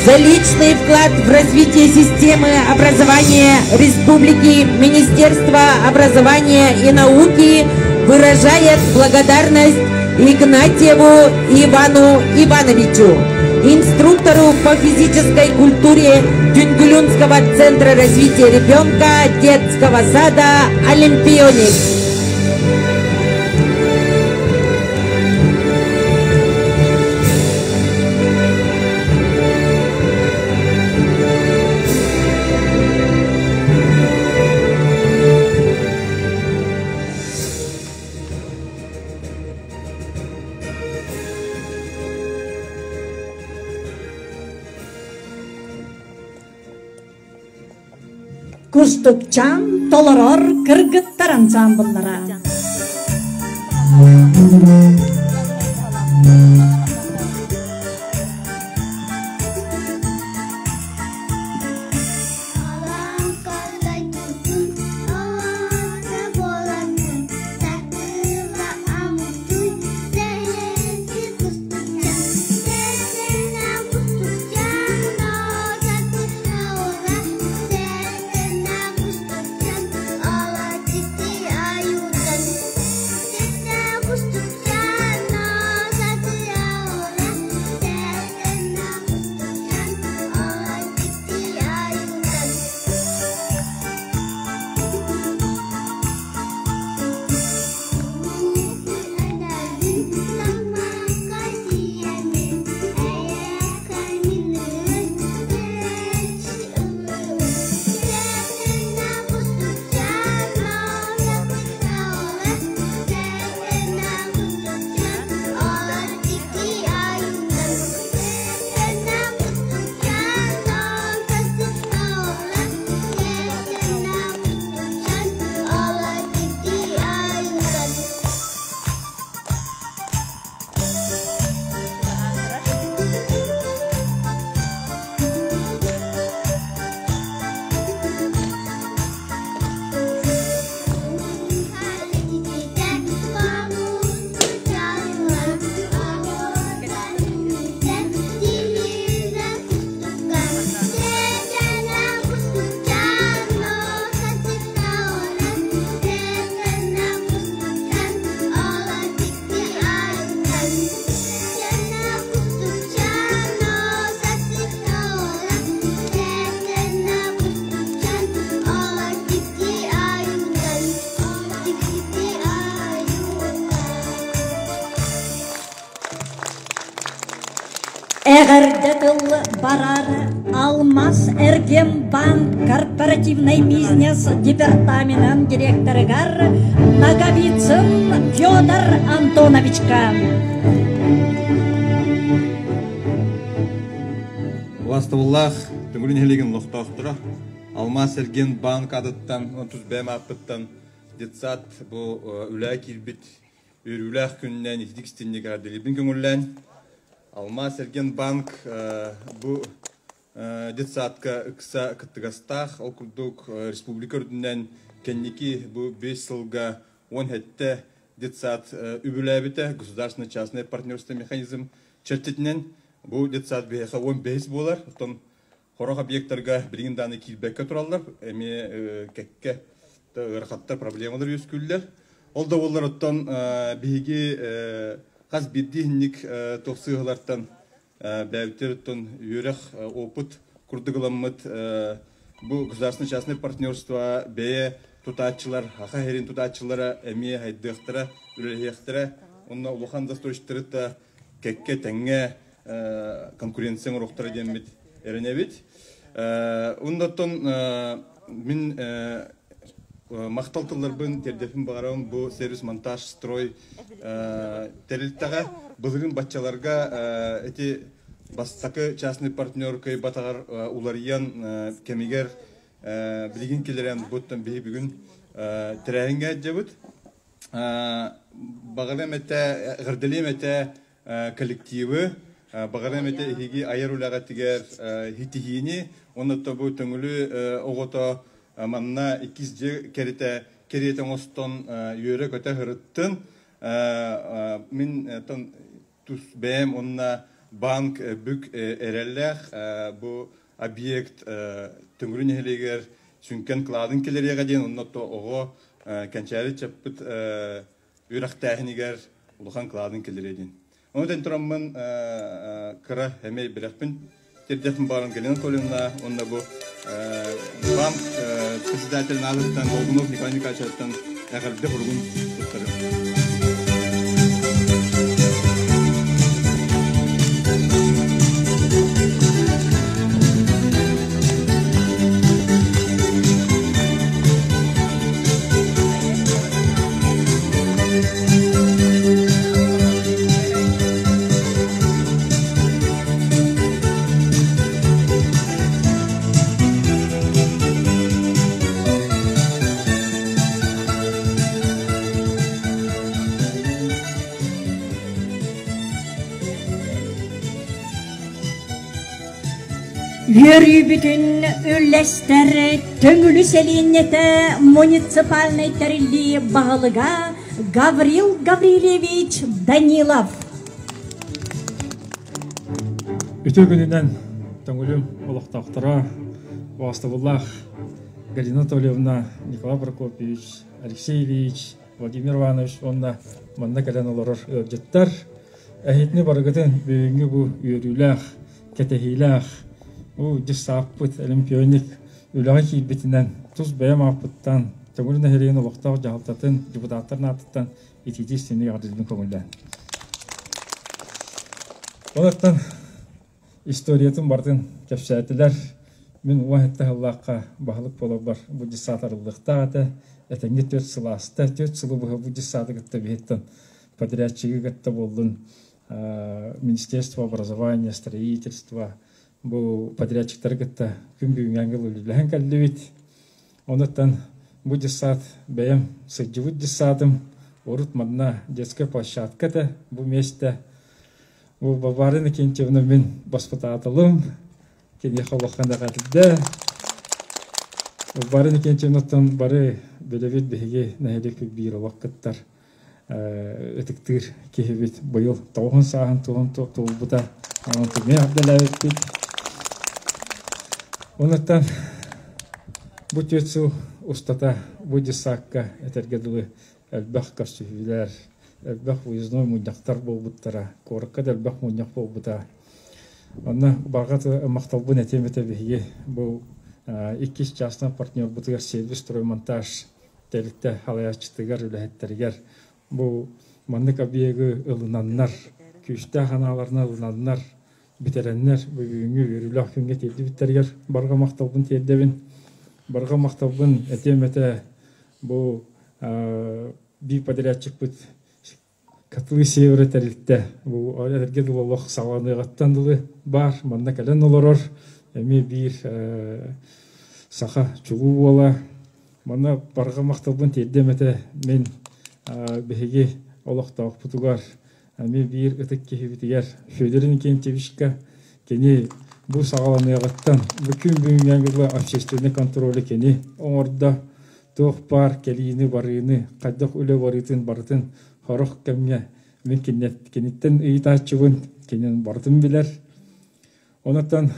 За личный вклад в развитие системы образования Республики Министерство образования и науки выражает благодарность Игнатьеву Ивану Ивановичу, инструктору по физической культуре Тюнгюлюнского центра развития ребенка детского сада «Олимпионик». Кустукчаан толорор кыргыттар ансаамбыллара. Эҕэрдэ тыл барар Алмаз Эргенбанк корпоративнай бизнес департаменын директорыгар Ноговицын Федор Антоновичка. Убастабыллаах Төҥүлү нэһилиэгин олохтоохторо Алмаз Эргенбанк адыттан 35 ааппыттан детсад бу үлээ киирбит Үөрүүлээх күнүнэн ититик истинник эҕэрдэлиибин көҥүллээн. Алмаас эргиэн банк бу детсадка ыкса кыттыгастаах. Ол курдук республика үрдүнэн кэнники бу 5 сылга 17 детсад үбүлээбитэ государственно-частное партнерство механизм чэрчитинэн бу детсад биһиэхэ 15 буолар. Оттон Сорох объектарга билигин даҕаны киирбэккэ тураллар, эмиэ кэккэ ыарахаттар, проблемалар үөскүүллэр. Ол да буоллар оттон биһиги хас биирдии иһинник туох сыыһалартан бэйэбитигэр оттон үөрэх, опыт курдук ыламмыт бу государственно-частное партнерство бэйэ тутааччылар, Саха сирин тутааччылара эмиэ хайдыахтара, үлэлэһиэхтэрэ. Онно улахан застройщиктары да кэккэ тэҥҥэ конкуренция оҥоруохтара диэммит эрэнэбит. Оннуттан мин махтал тылларбын тиэрдэппин баҕарабын бу сервис монтаж строй тэрилтэҕэ былырыын баччаларга эти бастакы частный партнер кыайбатаҕар уларыйан кэмигэр билигин киллэрэн буттан биһи бүгүн тэрээһиҥҥэ дьабыт. Баҕарыам этэ, эҕэрдэлиэм этэ коллективы, баҕарыам этэ эһиги айар үлэҕитигэр ситиһиини уонна тобу төҥүлү оҕото манна иккис дьиэ кэритэ кэриэтэ оҥостон үөрэ-көтө сырыттын. Мин тус бэйэм уонна банк бүк эрэллээх бу объект Төҥүрү нэһилиэгэр сүҥкэн кылаадын киллэриэҕэ диэн онно оҕо кэнчээри чаппыт үөрэхтээһинигэр улахан кылаадын киллэриэ диэн. Ону тэн тураммын кыра эмиэ билэхпин тирдэхпин баарым Галина Анатольевна уонна бу банк председатель наадыттан Долгунов Николай Николаевичтан эҕэрдэ суругун туттарым. Үөрүүбүтүн үллэстэр Төҥүлү сэлиэнньэтэ муниципальнай тэриллии баһылыга Гаврил Гаврильевич Данилов. Үтүө күнүнэн Төҥүлүм олохтоохторо, убаастабыллаах Галина Анатольевна, Николай Прокопьевич, Алексей Ильич, Владимир Иванович уонна манна кэлэн олорор ыалдьыттар, эһитини барыгытын бүгүҥҥү бу үөрүүлээх, кэтэһиилээх, бу дьыссааппыт олимпионик үлэҕэ киирбитинэн тус бэйэм ааппыттан Төҥүлү нэһилиэгин олохтоох дьаһалтатын депутаттарын аатыттан итиитии истиҥник эҕэрдэлиибин көҥүллээн. Олортон историятын барытын кэпсээтилэр. Мин 17 сыллаахха баһылык буоларбар бу дьыссаат арыллыахтаах этэ. Этэҥҥэ 4 сыл ааста. 4 сылы быһа бу дьыссааты кытта биһиттэн подрядчигы кытта буоллун Министерство образования, строительства бу подрядчиктары кытта күн бүгүҥҥэ үлэлэһэн кэллибит. Онуттан бу дьыссаат бэйэм сылдьыбыт дьыссаатым урут манна детская площадка этэ бу миэстэ. Бу Варвара Иннокентьевна мин баспытааталым, киниэхэ улахан эҕэрдэ. Варвара Иннокентьевнаттан бары билэбит биһиги нэһилиэкпит биир олох кыттар ытыктыыр киһибит быйыл тоҕуһун сааһын туһун туолбута онон түмүө эҕэрдэлээбиппит. Онуттан бу түөрт сыл устата бу дьыссаакка этэргэ дылы элбэх көрсүһүүлэр, элбэх выездной мунньахтар буолбуттара, куоракка да элбэх мунньах буолбута. Онно барҕа махталбын этиэм этэ биһиги бу иккис частный партнербутугар сервис строймонтаж тэрилтэ салайааччытыгар, үлэһиттэригэр бу маннык объегы ылынаннар, күүстээх анааларынан ылынаннар, бүтэрэннэр бүгүҥҥү үөрүүлээх күҥҥэ тиэрдибиттэригэр барҕа махталбын тиэрдэбин. Барҕа махталбын этиэм этэ бу биир подрядчикпыт Котлы Севера тэрилтэ бу эргэ дылы олох саҕаланыаҕыттан дылы баар манна кэлэн олорор эмиэ биир саха чулуу уола манна барҕа махталбын тиэрдиэм этэ мин биһиги олохтоохпутугар эмиэ биир ытык киһибитигэр Федор Иннокентьевичка кини бу саҕаланыаҕыттан бу күн бүгүҥҥэ общественный контролы кини оҥордо туох баар кэлиини-барыыны, хайдах үлэ барыытын барытын сорох кэмҥэ мин киниттэн ыйытааччыбын, кинин барытын билэр. Онон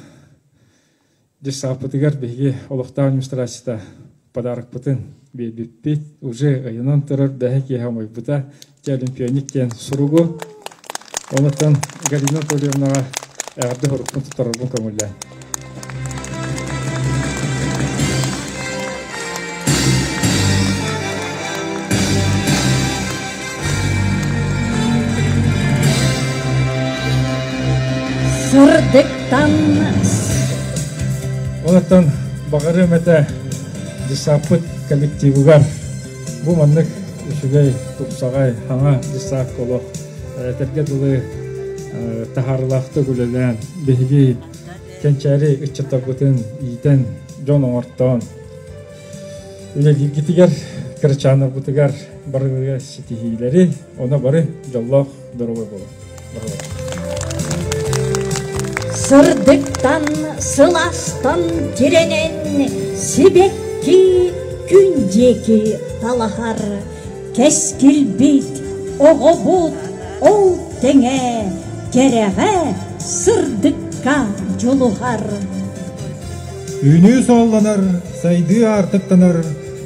дьыссааппытыгар биһиги олохтоох администрацията подарокпытын биэрбиппит, уже ыйынан турар бэһэ киэһэ оҥойбута, дьэ олимпионик диэн суругу. Онон Галина Анатольевнаҕа эҕэрдэ сурукпун туттарарбын көҥүллээн. Сырдыктан Онтон баҕарыам этэ десаппыт коллективыгар бу маннык үчүгэй, тупсаҕай, хаҥа десапка олох этэргэ дылы. таһаарыылаахтык үлэлээн, биһиги кэнчээри ыччаттарбытын иитэн, дьон оҥортоон, үлэлииргитигэр, кырачааннарбытыгар барыга ситиһиилэри, ону бары дьоллоох доруобай буолун. Сырдыктан, сылаастан тирэнэн, сибэкки күн диэки талаһар, кэскилбит, оҕобут ол тэҥэ кэрэҕэ, сырдыкка дьулуһар. Үүнүү суолланар, сайдыы аартыктанар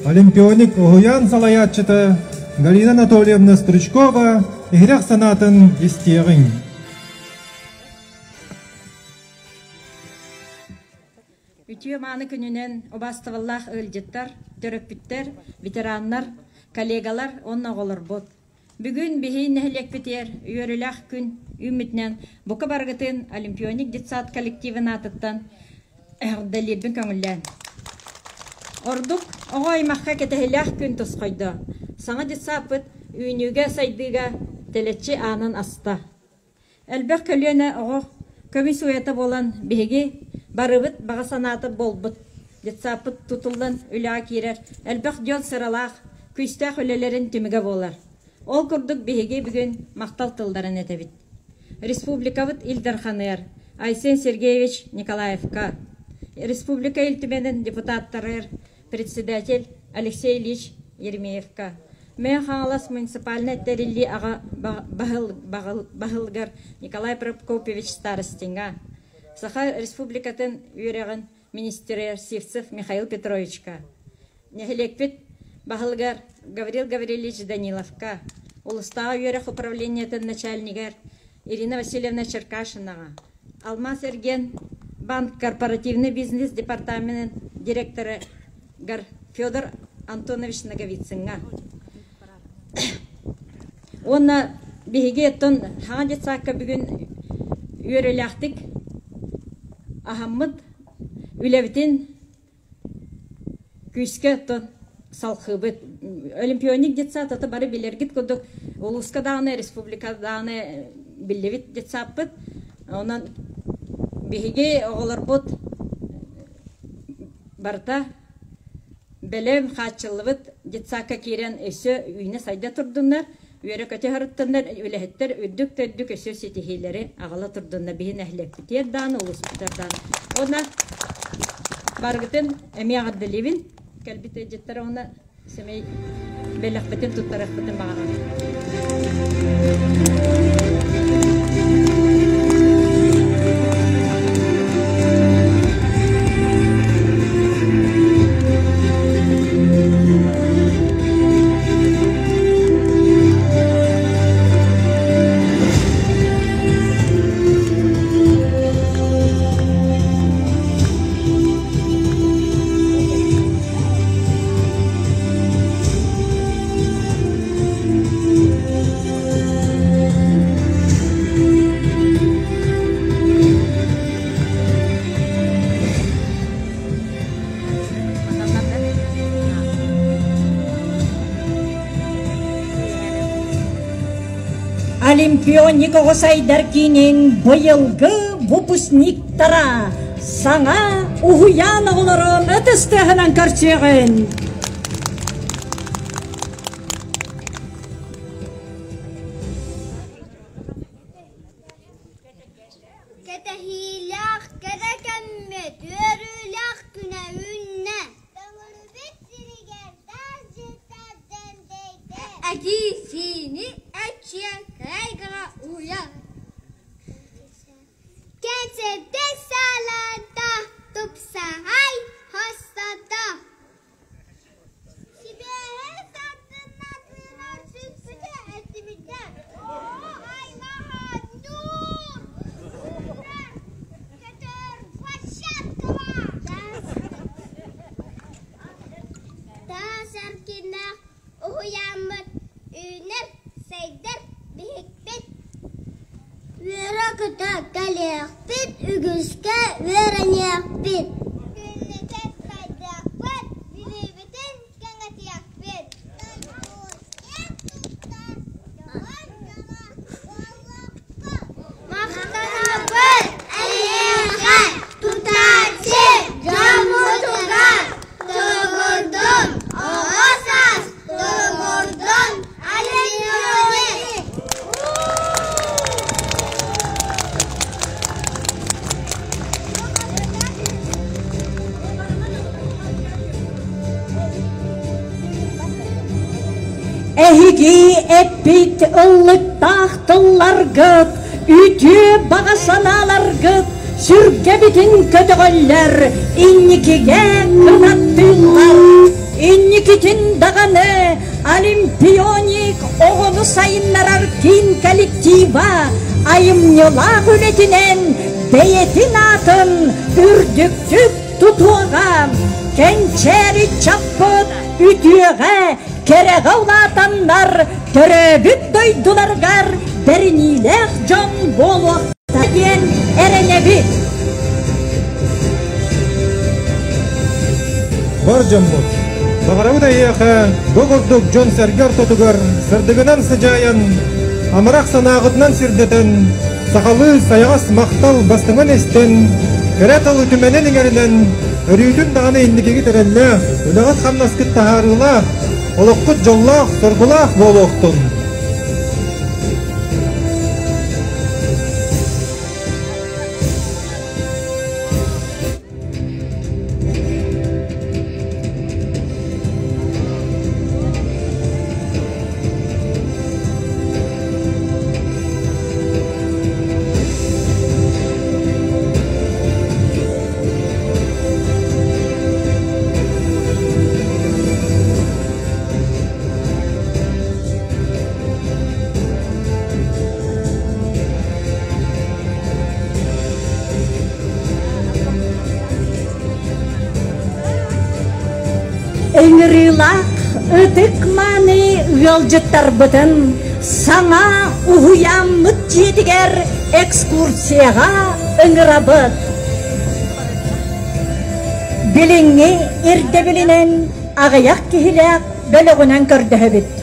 Олимпионик уһуйаан салайааччыта Галина Анатольевна Стручкова иһирэх санаатын истиэҕиҥ. Үтүө мааны күнүнэн убаастабыллаах ыалдьыттар, төрөппүттэр, ветераннар, коллегалар уонна оҕолорбут. Бүгүн биһи нэһилиэкпитигэр үөрүүлээх күн үүммүтүнэн бука барыгытын Олимпионик детсад коллективын аатыттан эҕэрдэлиирбин көҥүллээн. Ордук оҕо аймахха кэтэһилээх күн тосхойдо. Саҥа детсадпыт үүнүүгэ-сайдыыга тэлэччи аанын аста. Элбэх көлүөнэ оҕо көмүс уйата буолан биһиги барыбыт баҕа санаата буолбут детсадпыт тутуллан үлэҕэ киирэр элбэх дьон сыралаах, күүстээх үлэлэрин түмүгэ буолар. Ол курдук биһиги бүгүн махтал тылларын этэбит. Республикабыт Ил Дарханыгар Айсен Сергеевич Николаевка, Республика Ил Түмэнин депутаттарыгар председатель Алексей Ильич Еремеевка, Мэҥэ Хаҥалас муниципальнай тэриллии аҕа баһылыгар Николай Прокопьевич Старостиҥҥа, Саха Республикатын үөрэҕин министрэ Сивцев Михаил Петровичка, нэһилиэкпит баһылыгар Гаврил Гаврильевич Даниловка, улустааҕы үөрэх управлениетын начальнигар Ирина Васильевна Черкашинаҕа, Алмаас эргиэн банк корпоративный бизнес департаменын директорыгар Федор Антонович Ноговицыҥҥа уонна биһиги оттон хаҥа детсадка бүгүн үөрүүлээхтик аһаммыт үлэбитин күүскэ оттон салхыыбыт. Олимпионик детсад ата бары билэргит курдук улууска даҕаны, республика даҕаны биллибит детсадпыт. Онон биһиги оҕолорбут барыта бэлэм хааччыллыбыт детсадка киирэн өссө үүнэ-сайда турдуннар, үөрэ-көтө сырыттыннар, үлэһиттэр үрдүк да үрдүк өссө ситиһиилэри аҕала турдуннар биһи нэһилиэкпитигэр даҕаны, улууспутугар даҕаны. Уонна барыгытын эмиэ эҕэрдэлиибин кэлбит ыалдьыттар уонна сэмэй бэлэхпитин туттарыахпытын баҕарабын. Олимпионик оҕо сайдар киинин быйылгы выпускниктара саҥа уһуйаан оҕолорун ытыс тыаһынан көрсүөҕүн. Кэтэһиилээх кэрэ кэммит, үөрүүлээх күнэ үүннэ. Төҥүрүбүт сиригэр таас дьиэттэр дэндэйдэ. Этии-сиини эччийэн кырайгыга уйар. Кэнсиэрдэ саалата тупсаҕай хостото. Сибээһи сарсыннатыынан сүппүтэ этибитэ. Оҕо аймаҕа ньуур! Көтөр площадкаҕа! Таас эркиннээх уһуйааммыт үүнэр, сайдар биһикпит. Үөрэ-көтө кэлиэхпит, үгүскэ үөрэниэхпит. Күннэтэ сайдыахпыт, билиибитин кэҥэтиэхпит. Эһиги эппит ыллыктаах тылларгыт, үтүө баҕа санааларгыт сүргэбитин көтөҕөллөр, инникигэ кынаттыыллар. Инникитин даҕаны Олимпионик оҕону сайыннарар киин коллектива айымньылаах үлэтинэн бэйэтин аатын үрдүктүк тутуоҕа, кэнчээри чаппыт үтүөҕэ, кэрэҕэ улаатаннар төрөөбүт дойдуларыгар бэриниилээх дьон буолуохтара диэн эрэнэбит. Бар дьоммут, баҕарабыт эйиэхэ бу курдук дьон-сэргэ ортотугар сырдыгынан сыдьаайан, амарах санааҕытынан сирдэтэн, сахалыы сайаҕас махтал бастыҥын истэн, кэрэ тыл үтүмэнин иҥэринэн, өрүүтүн даҕаны инникигит эрэллээх, үлэҕит-хамнаскыт таһаарыылаах, олоххут дьоллоох, соргулаах буолуохтун! Ыҥырыылаах ытык-мааны ыалдьыттарбытын саҥа уһуйааммыт дьиэтигэр экскурсияҕа ыҥырабыт. Билиҥҥи ирдэбилинэн аҕыйах киһилээх бөлөҕүнэн көрдөһөбүт.